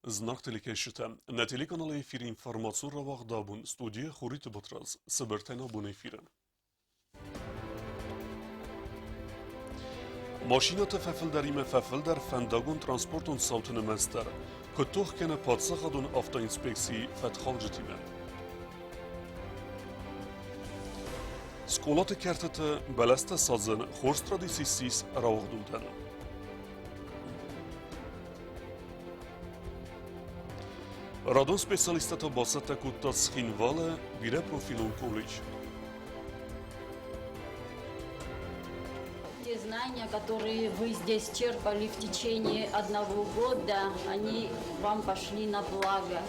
Знаг телекӕсджытӕ, нӕ телеканалы эфиры информацион рауагъд абон студийы Хуриты Батрадз, цыбыртӕн абон эфиры. Машинӕты фӕфылдӕримӕ фӕфылдӕр фӕндагон транспортон цауты нымӕц дӕр. Куыд тох кӕны паддзахадон автоинспекцийы фӕткхалджытимӕ? Скъолаты кӕртыты бӕлӕстӕ садзын хорз традици ссис рауагъдонтӕн. Радон специалисттӕ та бацӕттӕ кодта Цхинвалы бирӕпрофилон колледж. Те знания, которые вы здесь черпали в течение одного года, они вам пошли на благо.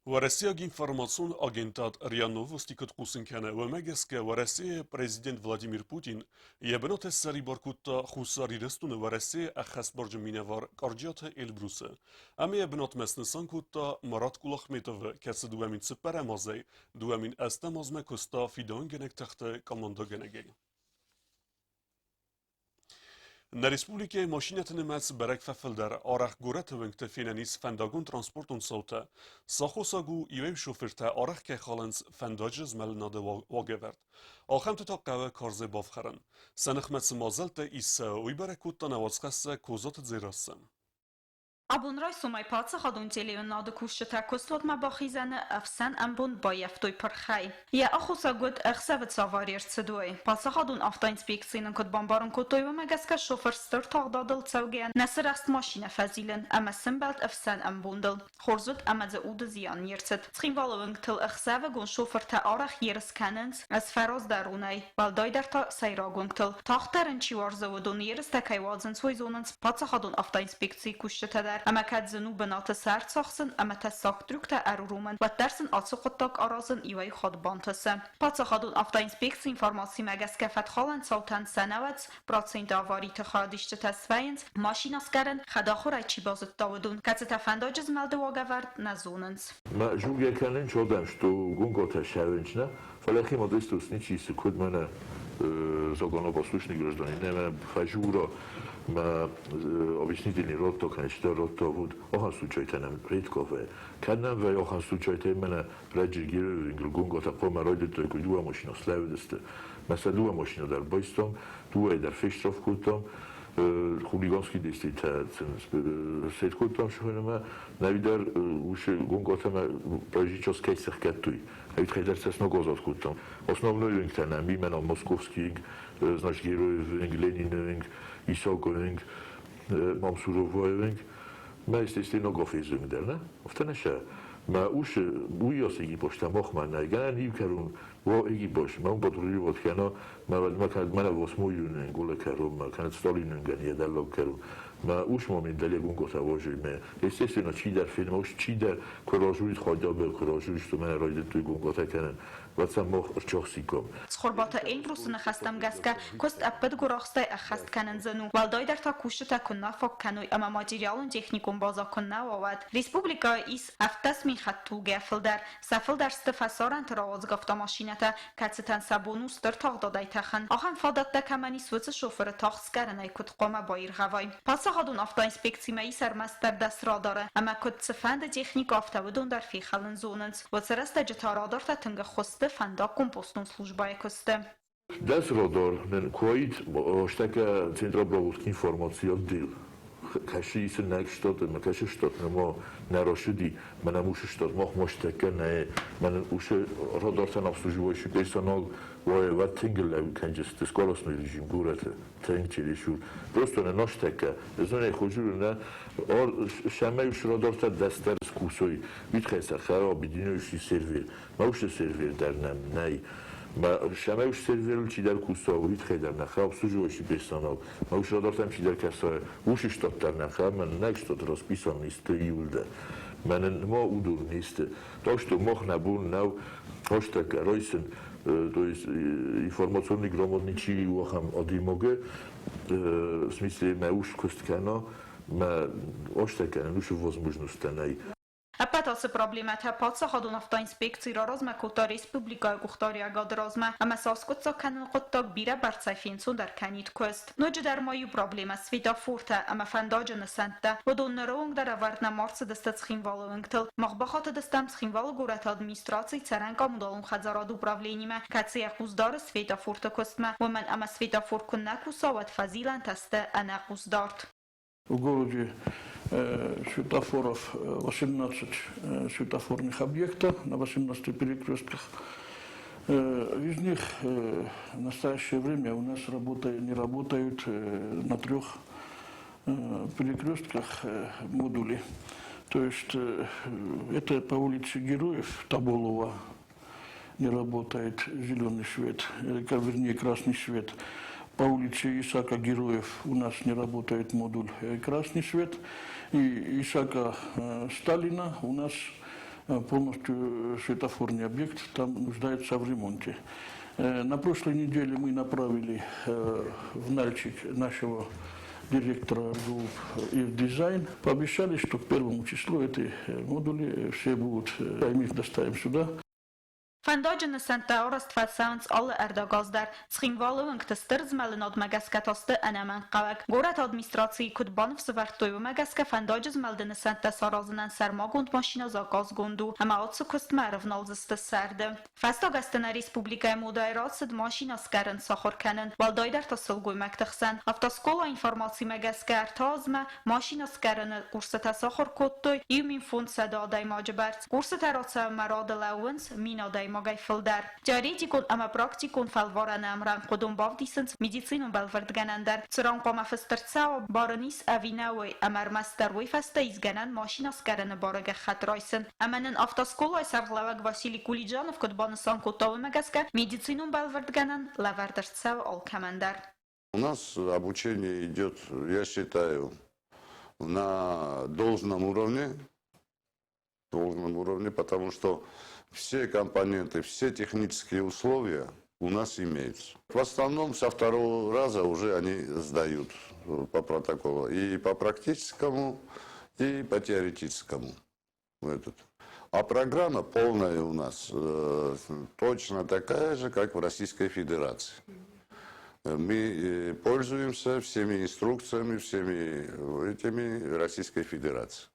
Уӕрӕсейаг информацион агентад РИА Новости куыд хъусын кӕны, уымӕ гӕсгӕ Уӕрӕсейы президент Владимир Путин йӕ бынаты ссӕрибар кодта Хуссар Ирыстоны Уӕрӕсейы ӕххӕстбарджын минӕвар Къарджиаты Эльбрусы ӕмӕ йӕ бынатмӕ снысан кодта Марат Кулахметовы, кӕцы 2004 азӕй 2008 азмӕ куыста фидауынгӕнӕг тыхты командӕгӕнӕгӕй. Нӕ республикӕйы машинӕты нымӕц бӕрӕг фӕфылдӕр. Арӕх горӕты уынгты фенӕн ис фӕндагон-транспортон цаутӕ. Сӕ аххосаг у, иуӕй шофыртӕ арӕх кӕй халынц фӕндаджы змӕлынады уагӕвӕрд. Ахӕмты та хъӕуы карзӕй бафхӕрын. Сӕ ныхмӕ цы мадзӕлттӕ ис, уый бӕрӕг кодта нӕ уацхӕссӕг Козаты Дзерассӕ. Абон райсомӕй паддзахадон телеуынынады кусджытӕ куыстуатмӕ бахизӕны ӕфсӕн ӕмбонд баййӕфтой пырхӕй. Йӕ аххосаг уыд, ӕхсӕвы цы авари ӕрцыд, уый. Паддзахадон автоинспекцийы нын куыд бамбарын кодтой, уымӕ гӕсгӕ шофыр стыр тагъдадыл цӕугӕйӕ нӕ сырӕхст машинӕ фӕзилын ӕмӕ сымбӕлд ӕфсӕн ӕмбондыл. Хорз уыд ӕмӕ дзы уды зиан не рцыд. Цхинвалы уынгтыл ӕхсӕвыгон шофыртӕ арӕх ерыс кӕнынц ӕзфӕраздӕронӕй, уӕлдайдӕр та сӕйраг уынгтыл. Тагъддӕр ын чи уарзы, уыдон ерыстӕ кӕй уадзынц, уый зонынц паддзахадон автоинспекцийы кусджытӕ дӕр. Ӕмӕ кӕд зын у бынаты сӕ ӕрцахсын ӕмӕ тӕссаг трюктӕ ӕруромын, уӕддӕр сын ацы хъуыддаг аразын иуӕй хатт бантысы. Паддзахадон автоинспекцийы информацимӕ гӕсгӕ фӕткхалӕн цаутӕн сӕ нӕуӕдз проценты авариты хайадисджытӕ свӕййынц машинӕ скъӕрын, хӕдахуырӕй чи базыдта, уыдон, кӕцытӕ фӕндаджы змӕлды уагӕвӕрд нӕ зонынц. Мӕ зугӕ кӕнын чодӕм, что гунготӕ сӕвенчна, фӕлӕ химодестус ничи цы куыд мӕнӕ законопослушный гражданин, ӕмӕ фӕжура мӕ объяснительный ротто, конечно, ротто вот охан случайтӕ нӕм редко вӕййы. Кӕд нӕм вӕййы охан случайтӕ, мӕнӕ Раджы Геройы гунготӕ хъуамӕ райдыдтой, куы дыууӕ машинӕ слӕууыдысты. Мӕ сӕ дыууӕ машинӕ дӕр байстам, дыууӕйы дӕр фестъӕлф кодтам. Хулиганский действийтӕ сын сет кодтам сыхынмӕ. Нӕвидӕр уыцы гунготӕмӕ проезжий кӕй сӕхгӕдтой, ӕвитхӕй сӕ сног азат кодтам. Основной уынгтӕ нӕм именно Московский уынг, значит, Героев уынг, Ленины уынг, Исаковы уынг, Мамсуровайы уынг. Мӕ естественно ног офис уынг дӕр, нӕ? Афтӕ нӕ сӕ. Мӕ ус уыйас египостӕ махмӕ нӕй, гӕнӕн иу кӕрон во египос, мӕ патрулировать кӕна, мӕ мӕ кӕд мӕнӕ восьмой июня голе кӕронмӕ, кӕнӕ Сталинӕнгӕн йӕ дӕллаг кӕрон. Мӕ ус ма мин дӕле гунготӕ возуй мӕ. Естественно, чидӕр фен, мӕ ус чидӕр куы разуйд хотя бы куы разуйд, что мӕнӕ райдыдтой гунготӕ кӕнын, уӕд сӕ мах ӕрчахсиккам. Цхуырбаты Эльбрусы ныхӕстӕм гӕсгӕ, куыст ӕппӕт гуырахстӕй ӕххӕст кӕнын зын у, уӕлдайдӕр та кусджытӕ куыннӕ фаг кӕной ӕмӕ материалон-техникон базӕ куыннӕ уа, уӕд. Республикӕйы ис 17 000 хӕдтулгӕ фылдӕр. Сӕ фылдӕр сты фӕсарӕнты рауадзгӕ автомашинӕтӕ, кӕцытӕн сӕ бон у стыр тагъдадӕй тӕхын. Ахӕм фадӕттӕ кӕмӕн ис, уыцы шофыры тагъд скъӕрынӕй куыд хъуамӕ баиргъӕвай? Паддзахадон автоинспекцимӕ ис ӕрмӕстдӕр 10 радары, ӕмӕ куыд цыфӕнды техникӕ, афтӕ уыдон дӕр фехӕлын зонынц. Уыцы рӕстӕджы та радартӕ тынг ӕххуыс сты фӕндаггон-постон службӕйы куысты. Дӕс радар нын куы уаид, стӕй центроброводки информаци отдел. Кӕсы исы нӕ штат ӕмӕ кӕсы штат нырма нӕ рацыди, мӕнӕ уыцы штат мах мастӕккӕ нӕ, мӕнӕ уыцы радартӕн обслуживающий персонал уӕд тынг лӕуд кӕнджысты скоростной режим горӕты тынг чересчур. Просто нӕ настӕккӕ, знонӕй хожуры нӕ, сӕмӕй уыцы радартӕ дӕстӕр скусой, уый сӕ объединяющий сервер. Мӕ уыцы сервер дӕр нӕм нӕй. Сӕмӕй уыцы серверыл чидӕр куса, уый тыххӕй дӕр нӕ обслуживающий персонал. Мӕ уыцы радартӕм чидӕр кӕса, уыцы штат дӕр нӕ мӕн нӕ штат расписан не сты иуылдӕр. Мӕнӕн ма уыдон не сты. Так что мах нӕ бон нӕу хӕстӕг райсын, то есть информационный грамотный чи у ахӕм адӕймагы, в смысле мӕ ус куыст кӕна, мӕ азтӕ кӕнын уыцы возможносттӕ нӕй. Ӕппӕт ацы проблемӕтӕ Паддзахадон автоинспекци раразмӕ кодта республикӕйы къухдариӕгады размӕ ӕмӕ сӕ аскъуыддзаг кӕныны хъуыддаг бирӕ бӕрцӕй фенцондӕр кӕнид куыст. Ноджыдӕр ма иу проблемӕ светофортӕ ӕмӕ фӕндаджы нысӕнттӕ. Уыдон ныры онг дӕр ӕвӕрд нӕма ӕрцыдысты Цхинвалы уынгтыл. Мах бахатыдыстӕм Цхинвалы горӕты администрацийы цӕрӕн-коммуналон хӕдзарады управленимӕ, кӕцы йӕ хъус дары светофорты куыстмӕ, уымӕн ӕмӕ светофор куы нӕ куса, уӕд фӕзилӕнтӕ сты ӕнӕхъусдард. В городе светофоров 18 светофорных объектов на 18 перекрестках. Из них в настоящее время у нас не работают на трех перекрестках модули. То есть это по улице Героев Таболова не работает зеленый свет, вернее, красный свет. По улице Исаака Героев у нас не работает модуль красный свет. И Исаака Сталина у нас полностью светофорный объект там нуждается в ремонте. На прошлой неделе мы направили в Нальчик нашего директора РГУП и в дизайн. Пообещали, что к первому числу эти модули все будут, мы их доставим сюда. Фӕндаджы нысӕнттӕ арӕзт фӕцӕуынц алы ӕрдӕг аз дӕр. Цхинвалы уынгты стыр змӕлынадмӕ гӕсгӕ та сты ӕнӕмӕнгхъӕуӕг. Горӕты администрацийы куыд баныфсӕвӕрдтой, уымӕ гӕсгӕ фӕндаджы змӕлды нысӕнттӕ саразынӕн сӕрмагонд машинӕ заказгонд у ӕмӕ ацы куыстмӕ ӕрывналдзысты сӕрды. Фӕстаг азты нӕ республикӕйы модӕйы рацыд машинӕ скъӕрын сахуыр кӕнын, уӕлдайдӕр та сылгоймӕгты хсӕн. Автоскъолайы информацимӕ гӕсгӕ ӕртӕ азмӕ машинӕ скъӕрыны курсытӕ сахуыр кодтой 1500 адӕймаджы бӕрц. Курсытӕ рацӕуынмӕ рады лӕууынц 1000 адӕймагӕй фылдӕр. Теоретикон ӕмӕ практикон фӕлварӕны ӕмрӕнхъ уыдон бавдисынц медицинон бӕлвырдгӕнӕн дӕр, цыран хъуамӕ фыст ӕрцӕуа, бар ын ис ӕви нӕ, уый, ӕмӕ ӕрмӕстдӕр уый фӕстӕ ис гӕнӕн машинӕ скъӕрыны бары гӕххӕтт райсын. Ӕмӕ нын автоскъолайы сӕргълӕууӕг Василий Кулиджанов куыд банысан кодта, уымӕ гӕсгӕ медицинон бӕлвырдгӕнӕн лӕвӕрд ӕрцӕуы алкӕмӕн дӕр. У нас обучение идет, я считаю, на должном уровне, потому что все компоненты, все технические условия у нас имеются. В основном со второго раза уже они сдают по протоколу. И по практическому, и по теоретическому. Этот. А программа полная у нас точно такая же, как в Российской Федерации. Мы пользуемся всеми инструкциями, всеми этими Российской Федерации.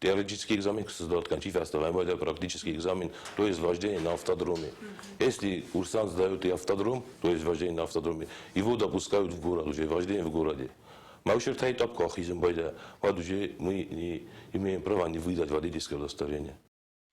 Теоретический экзамен создает это практический экзамен, то есть вождение на автодроме. Если курсант сдает и автодром, то есть вождение на автодроме, его допускают в город уже, вождение в городе. Мы этап вот уже мы не имеем права не выдать водительское удостоверение.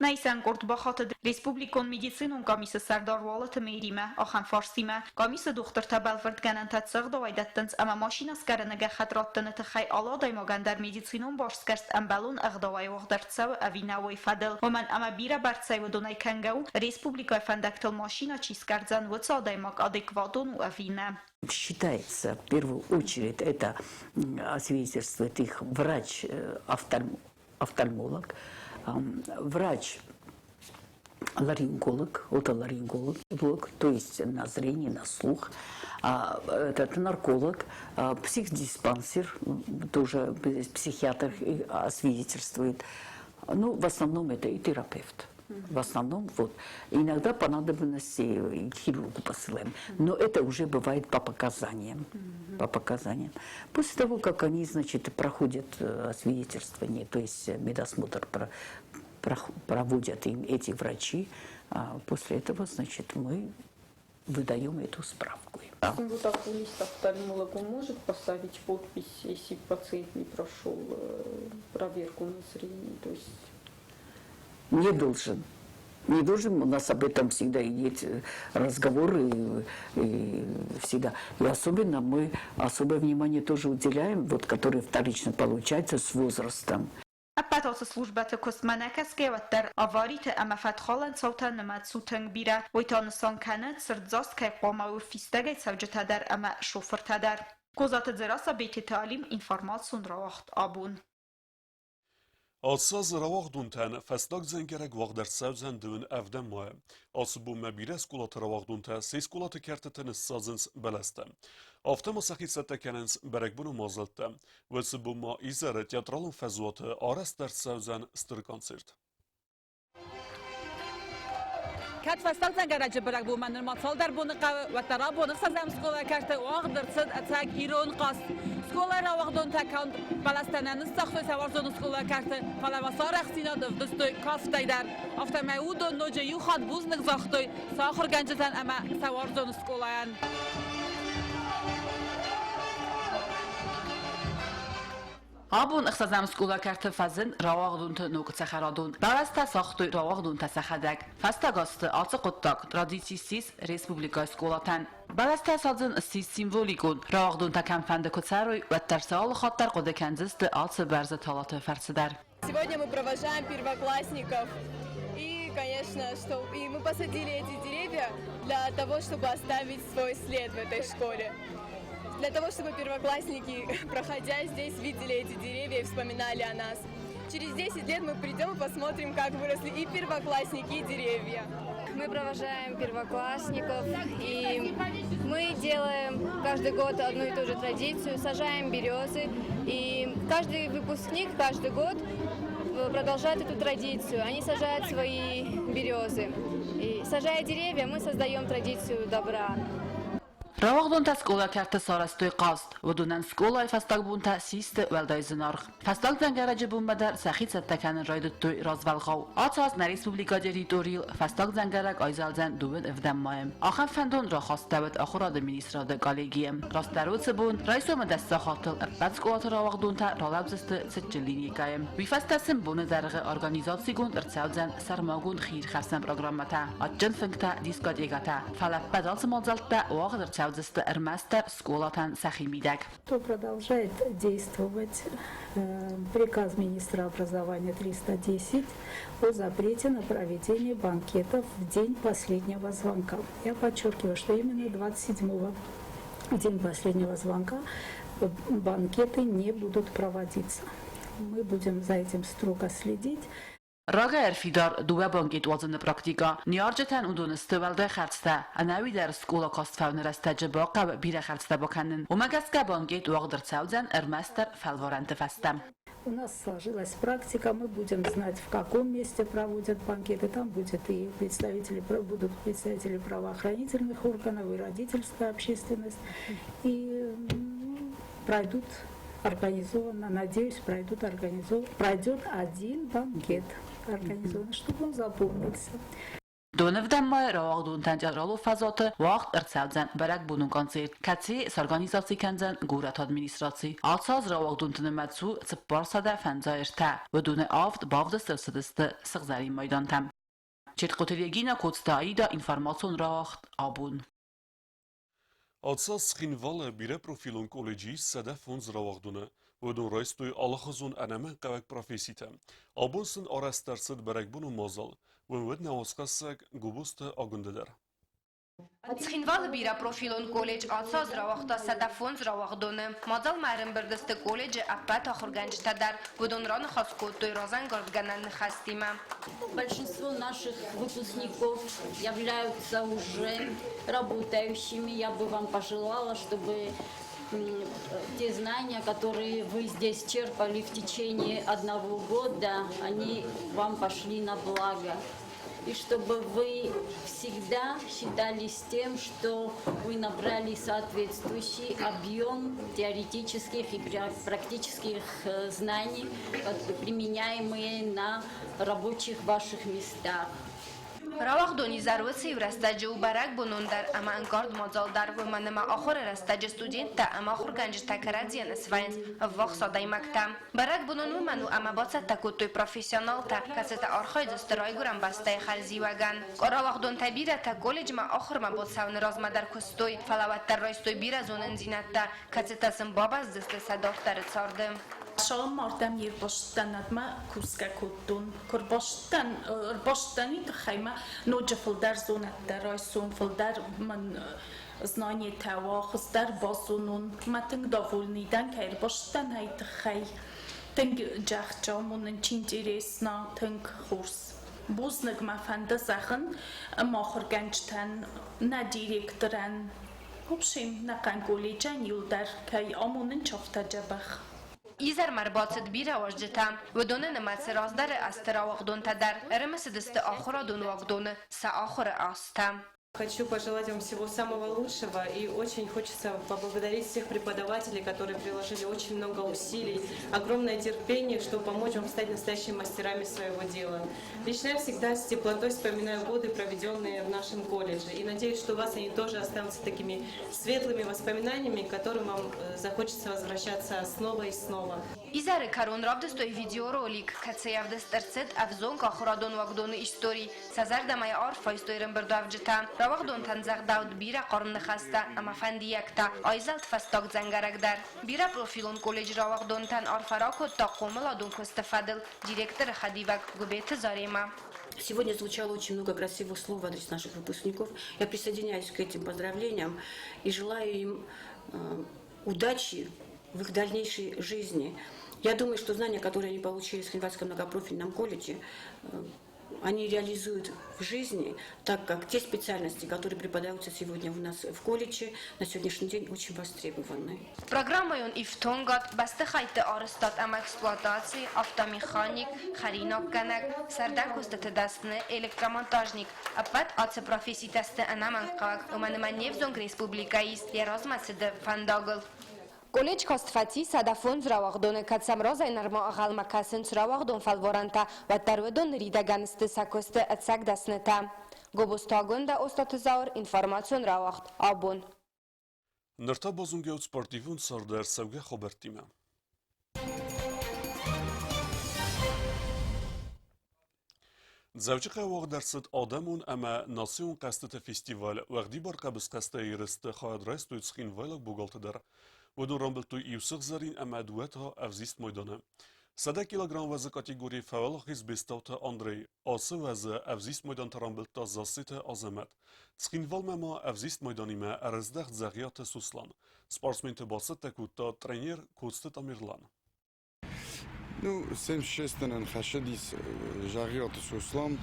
Нӕ исӕн къорд бахатыд республикон медицинон къамисы сӕрдар Уалыты Меримӕ ахӕм фарстимӕ. Къамисы дохтыртӕ бӕлвырдгӕнӕнтӕ цы ӕгъдауӕй дӕттынц ӕмӕ машинӕ скъӕрыны гӕххӕтт раттыны тыххӕй алы адӕймагӕн дӕр медицинон басгӕрст ӕмбӕлон ӕгъдауӕй уагъд ӕрцӕуы ӕви нӕ, уый фӕдыл. Уымӕн ӕмӕ бирӕ бӕрцӕй уыдонӕй кӕнгӕ у, республикӕйы фӕндӕгтыл машинӕ чи скъӕрдзӕн, уыцы адӕймаг адекватон у ӕви нӕ. Считается, в первую очередь, это освидетельствует их врач-офтальмолог, врач ларинголог, отоларинголог, то есть на зрение, на слух, этот нарколог, психдиспансер, тоже психиатр освидетельствует. Ну, в основном это и терапевт. В основном вот. Иногда по надобности и к хирургу посылаем. Но это уже бывает по показаниям. По показаниям. После того, как они, значит, проходят освидетельствование, то есть медосмотр проводят им эти врачи, а после этого, значит, мы выдаем эту справку им. Вот окулист, офтальмолог, он может поставить подпись, если пациент не прошел проверку на зрение? То есть Не должен. Не должен, у нас об этом всегда идет разговор и всегда. И особенно мы особое внимание тоже уделяем, вот, которые вторично получаются с возрастом. Ӕппӕт ацы службӕты куыстмӕ нӕ кӕсгӕ, уӕддӕр авариты ӕмӕ фӕткхалӕн цаутӕ нымӕц у тынг бирӕ. Уый та нысан кӕны, цырддзаст кӕй хъуамӕ уой фистӕгӕй цӕуджытӕ дӕр ӕмӕ шофыртӕ дӕр. Козаты Дзерассӕ, Бететы Алим, информацион рауагъд «Абон». Ацы азы рауагъдонтӕн фӕстаг дзӕнгӕрӕг уагъд ӕрцӕудзӕн дыууын ӕвдӕм майы. Ацы бонмӕ бирӕ скъолаты рауагъдонтӕ се скъолаты кӕртыты ныссадзынц бӕлӕстӕ. Афтӕ ма сӕхи цӕттӕ кӕнынц бӕрӕгбоны мадзӕлттӕ. Уыцы бон ма изӕры театралон фӕзуаты арӕзт ӕрцӕудзӕн стыр концерт. Кӕд фӕстаг дзӕнгӕрӕджы бӕрӕгбонмӕ нырма цалдӕр боны хъӕуы, уӕддӕр абон ӕхсӕзӕм скъолайы кӕрты уагъд ӕрцыд ӕцӕг ирон хъазт. Скъолайы рауагъдонтӕ канд бӕлӕстӕ нӕ ныссагътой сӕ уарзон скъолайы кӕрты, фӕлӕ ма сӕ арӕхстдзинад ӕвдыстой кафтӕй дӕр. Афтӕмӕй уыдон ноджы иу хатт бузныг загътой сӕ ахуыргӕнджытӕн ӕмӕ сӕ уарзон скъолайӕн. Абон ӕхсӕзӕм скъола кӕрты фӕзынд рауагъдонты ног цӕхӕрадон. Бӕлӕстӕ сагътой рауагъдонтӕ сӕхӕдӕг. Фӕстаг азты ацы хъуыддаг традици ссис республикӕйы скъолатӕн. Бӕлӕстӕ садзын ссис символикон. Рауагъдонтӕ кӕмфӕнды куы цӕрой, уӕддӕр сӕ алы хатт дӕр хъуыды кӕндзысты ацы бӕрзы талаты фӕрцы дӕр. Сегодня мы провожаем первоклассников. И, конечно, что и мы посадили эти деревья для того, чтобы оставить свой след в этой школе. Для того, чтобы первоклассники, проходя здесь, видели эти деревья и вспоминали о нас. Через 10 лет мы придем и посмотрим, как выросли и первоклассники, и деревья. Мы провожаем первоклассников, и мы делаем каждый год одну и ту же традицию, сажаем березы, и каждый выпускник каждый год продолжает эту традицию. Они сажают свои березы. И сажая деревья, мы создаем традицию добра. Рауагъдонтӕ скъола кӕрты сарӕзтой хъазт. Уыдонӕн скъолайы фӕстаг бонтӕ систы уӕлдай зынаргъ. Фӕстаг дзӕнгӕрӕджы бонмӕ дӕр сӕхи цӕттӕ кӕнын райдыдтой развӕлгъау. Ацы аз нӕ республикӕйы территорийыл фӕстаг дзӕнгӕрӕг айзӕлдзӕн дыууын ӕвдӕм майы. Ахӕм фӕндон рахастӕуыд ахуырады министрады коллегийы. Растдӕр уыцы бон райсомы 10 сахатыл ӕппӕт скъолаты рауагъдонтӕ ралӕудзысты цытджын линейкӕйы. Уый фӕстӕ сын боны дӕргъы организацигонд ӕрцӕудзӕн сӕрмагонд хиирхӕфсӕн программӕтӕ, адджын фынгтӕ, дискотекӕтӕ. Фӕлӕ ӕппӕт ацы мадзӕлттӕ уагъд ӕрцӕудзысты ӕрмӕстдӕр скъолатӕн сӕхи мидӕг. То продолжает действовать приказ министра образования 310 о запрете на проведение банкетов в день последнего звонка. Я подчеркиваю, что именно 27-го, день последнего звонка, банкеты не будут проводиться. Мы будем за этим строго следить. Рагӕй ӕрфидар дыууӕ банкет уадзыны практикӕ. Ныййарджытӕн уыдон сты уӕлдай хӕрдзтӕ. Ӕнӕуи дӕр скъола каст фӕуыны рӕстӕджы бахъӕуы бирӕ хӕрдзтӕ бакӕнын. Уымӕ гӕсгӕ банкет уагъд ӕрцӕудзӕн ӕрмӕстдӕр фӕлварӕнты фӕстӕ. У нас сложилась практика, мы будем знать, в каком месте проводят банкеты. Там будет и представители, будут представители правоохранительных органов, и родительская общественность. И пройдут организованно, надеюсь, пройдет один банкет организованно, чтобы он запомнился. Дыууын ӕвдӕм майы рауагъдонтӕн театралон фӕзуаты уагъд ӕрцӕудзӕн бӕрӕгбонон концерт, кӕцыйы сорганизаци кӕндзӕн горӕты администраци. Ацы аз рауагъдонты нымӕц у 453. Уыдоны авд бавдыст ӕрцыдысты сыгъзӕрин майдантӕм. Четкъоты Регина, Коцты Аида, информацион рауагъд «Абон». Ацы аз Цхинвалы бирӕпрофилон колледжы ис 105 рауагъдоны. Уыдон райстой алыхуызон ӕнӕмӕнгхъӕуӕг професситӕ. Абон сын арӕзт ӕрцыд бӕрӕгбонон мадзал. Уым уыд нӕ уацхӕссӕг Гобозты Агуындӕ дӕр. Цхинвалы бирӕпрофилон колледж ацы аз рауагъта 105 рауагъдоны. Мадзалмӕ ӕрӕмбырд сты колледжы ӕппӕт ахуыргӕнджытӕ дӕр. Уыдон раныхас кодтой разӕнгардгӕнӕн ныхӕстимӕ. Большинство наших выпускников являются уже работающими. Я бы вам пожелала, чтобы те знания, которые вы здесь черпали в течение одного года, они вам пошли на благо. И чтобы вы всегда считались тем, что вы набрали соответствующий объем теоретических и практических знаний, применяемые на рабочих ваших местах. Рауагъдоны изӕр уыцы иу рӕстӕджы у бӕрӕгбонон дӕр ӕмӕ ӕнкъард мадзал дӕр, уымӕн ӕмӕ ахуыры рӕстӕджы студенттӕ ӕмӕ ахуыргӕнджытӕ кӕрӕдзийӕн свӕййынц ӕввахс адӕймӕгтӕ. Бӕрӕгбонон уымӕн у ӕмӕ бацӕттӕ кодтой профессионалтӕ, кӕцытӕ архайдзысты райгуырӕн бӕстӕйы хӕрзиуӕгӕн. Рауагъдонтӕй бирӕтӕ колледжмӕ ахуырмӕ бацӕуыны размӕ дӕр куыстой, фӕлӕ уӕддӕр райстой бирӕ зонындзинӕдтӕ, кӕцытӕ сын бабӕздзысты сӕ дарддӕры царды. Салам мартӕм не рбацыдтӕн, ӕмӕ кусгӕ кодтон. Куы рбацыдтӕн, ӕрбацыдтӕн тыххӕй мӕ ноджы фылдӕр зонӕдтӕ райсон, фылдӕр мын знаниетӕ уа, хуыздӕр базонон. Мӕ тынг довольный дӕн, кӕй ӕрбацыдтӕн ай тыххӕй. Тынг джӕхджа амонын чи интересно, тынг хорз. Бузныг мӕ фӕнды зӕгъын ӕмӕ ахуыргӕнджытӕн, нӕ директорӕн, в общем, нӕхъӕн колледжӕн иуылдӕр кӕй амонын афтӕ дзӕбӕх. Изӕрмӕ ӕрбацыд бирӕ уазджытӕ. Уыдоны нымӕцы раздӕры азты рауагъдонтӕ дӕр ӕрымысыдысты ахуырадон уагдоны сӕ ахуыры азтӕ. Хочу пожелать вам всего самого лучшего и очень хочется поблагодарить всех преподавателей, которые приложили очень много усилий, огромное терпение, чтобы помочь вам стать настоящими мастерами своего дела. Лично я всегда с теплотой вспоминаю годы, проведенные в нашем колледже, и надеюсь, что у вас они тоже останутся такими светлыми воспоминаниями, к которым вам захочется возвращаться снова и снова. Изӕры кӕрон равдыстой видеоролик, кӕцыйы ӕвдыст ӕрцыд ӕвзонг ахуырадон уагдоны истори. Сӕ зӕрдӕмӕ арф айстой ӕрӕмбырдуӕвджытӕ. Рауагъдонтӕн загъдӕуыд бирӕ хъарм ныхӕстӕ ӕмӕ фӕндиӕгтӕ, айзӕлд фӕстаг дзӕнгӕрӕг дӕр. Бирӕпрофилон колледжы рауагъдонтӕн арфӕ ракодта хъомыладон куысты фӕдыл директоры хӕдивӕг Гуыбеты Заремӕ. Сегодня звучало очень много красивых слов в адрес наших выпускников. Я присоединяюсь к этим поздравлениям и желаю им удачи в их дальнейшей жизни. Я думаю, что знания, которые они получили в Цхинвальском многопрофильном колледже, они реализуют в жизни, так как те специальности, которые преподаются сегодня у нас в колледже, на сегодняшний день очень востребованы. Программӕйон ифтонгад, бӕстыхӕйтты арӕзтад ӕмӕ эксплуатаци, автомеханик, хӕринаггӕнӕг, сӕрдӕн куыстыты дӕсны, электромонтажник. Ӕппӕт ацы професситӕ сты ӕнӕмӕнгхъӕуӕг, уымӕн ӕмӕ не взонг республикӕ ис йӕ размӕцыды фӕндагыл. Колледж каст фӕци 105 рауагъдоны, кӕд сӕм разӕй нырма ӕнхъӕлмӕ кӕсынц рауагъдон фӕлварӕнтӕ, уӕддӕр уыдон ныридӕгӕн сты сӕ куысты ӕцӕг дӕснытӕ. Гобозты Агуындӕ, Остъаты Зауыр, информацион рауагъд «Абон». Ныр та базонгӕут спортивон царды ӕрцӕугӕ хабӕрттимӕ. Дзӕуджыхъӕуы уагъд ӕрцыд адӕмон ӕмӕ национ хъӕзтыты фестиваль Уӕгъдибар хъӕбысхӕстӕй ерысты хайад райстой цхинвайлаг богалты дӕр. Уыдон рамбылдтой иу сыгъзӕрин ӕмӕ дыууӕ та ӕвзист майданы. 100 килограмм вӕзы категорийы фӕуӕлахиз Бестауты Андрей. Ацы вӕзы ӕвзист майдантӕ рамбылдта Зассеты Азӕмӕт. Цхинвалмӕ ма ӕвзист майданимӕ ӕрыздӕхт Дзӕгъиаты Сослан. Спортсменты бацӕттӕ кодта тренер Коцты Тамерлан. Ну, 76-тӕн хӕссыдис Зӕгъиаты Сослан.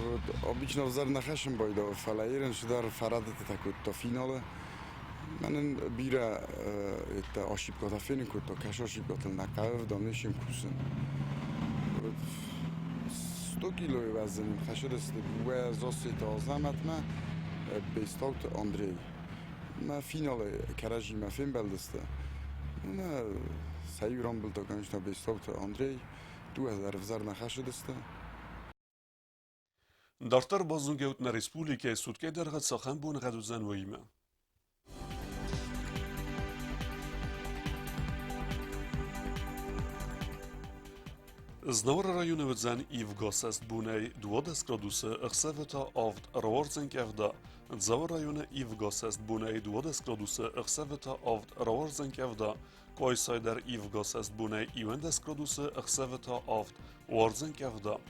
Вот, обычно ӕвзӕр нӕ хӕссын байдауы, фӕлӕ ерын цыдӕр фӕрӕдыдтытӕ кодта финалы. Мӕнӕн бирӕ это ошибкӕтӕ фенын кодта, кӕсы ошибкӕтыл нӕ хъӕуы, в дальнейшем кусын. Вот, 100 килойы вӕзын хӕссыдысты дыууӕ Зассеты Азӕмӕтмӕ, Бестауты Андрей. Мӕ финалы кӕрӕдзимӕ фембӕлдысты. Нӕ сӕ иу рамбылдта, конечно, Бестауты Андрей. Дыууӕ дӕр ӕвзӕр нӕ хӕссыдысты. Дарддӕр базонгӕут нӕ республикӕйы суткӕйы дӕргъы цахӕм боныгъӕд уыдзӕн, уыимӕ. Знауыры районы уыдзӕн ивгӕ бонӕй 12 градусы, ӕхсӕвы та авд, рауардзӕн къӕвда. Дзауы районы ивгӕ бонӕй 12 градусы, ӕхсӕвы та авд, рауардзӕн къӕвда. Къуайсайы дӕр ивгӕ бонӕй 11 градусы, ӕхсӕвы та авд, уардзӕн къӕвда.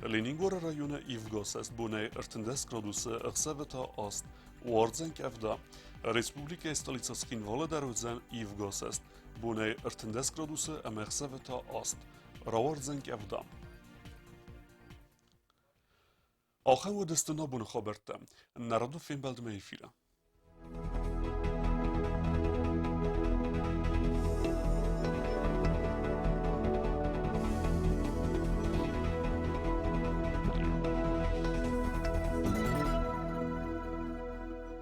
Ленингоры районы ивгӕ бонӕй 13 градусы, ӕхсӕвы та аст, уардзӕн къӕвда. Республикӕйы столицӕ Цхинвалы дӕр уыдзӕн ивгӕ бонӕй 13 градусы ӕмӕ ӕхсӕвы та аст, рауардзӕн къӕвда. Ахӕм уыдысты нӕ боны хабӕрттӕ. Нӕ радон фембӕлдмӕ эфиры.